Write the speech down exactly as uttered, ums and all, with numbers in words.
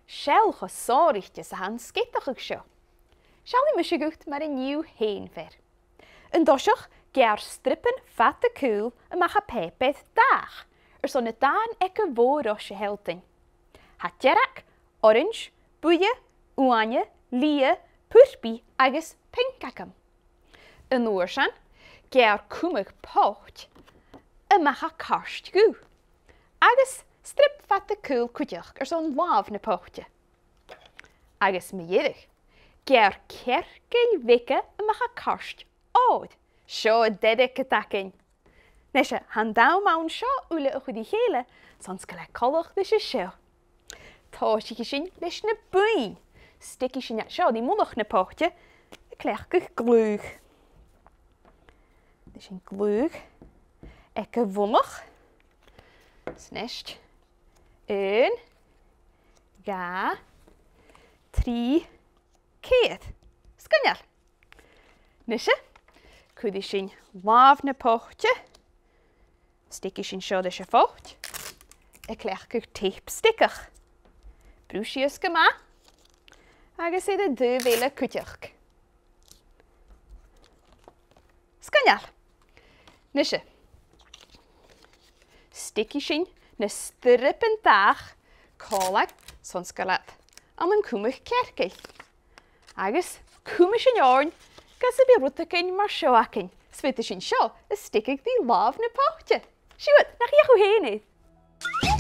Seall cho sònraichte 's a tha an sgeadachadh seo. Seallaidh mise dhut mar a nì thu fhèin, fear. An toiseach, geàrr stripean fada caol a-mach à pàipear dàth, airson an dàn aig a' mhòr-thoiseach a shealltainn. Tha dearg, orains, buidhe, uaine, liath, purpaidh agus pinc agam. An uair sin, geàrr cumadh poit a-mach à cairt dhubh, agus stripe fada caol cuideachd airson làmh na poite. Agus mu dheireadh, geàrr cearcaill bheaga a-mach à cairt òir. Seo an deireadh a th' againn. Nise, tha an t-àm ann seo uile a chur ri chèile, 's ann 's gu bheil e coltach ris an seo. Tòisichidh sinn leis na buinn. Steigidh sinn iad seo ri mullach na poite, a' cleachdadh glaodh. Nì sinn glaodh aig a' mhullach. 'S a-nis, aon, dhà, trì, ceithir. Sgoinneil. Nise, cuiridh sinn làmh na poite. Steigidh sinn seo ris a' phoit. A' cleachdadh teip steigeach. Brùth sìos gu math. Agus air an taobh eile cuideachd. Sgoinneil. Nise, steigidh sinn na stripean dàth còmhla, 's ann 's gu bheil iad ann an cumadh cearcaill. Agus cumaidh sinn oirnn gus am bi rudeigin mar seo againn, 's faodaidh sinn seo a steigeadh ri làmh na poite. Siuthad, nach fheuch thu fhèin e?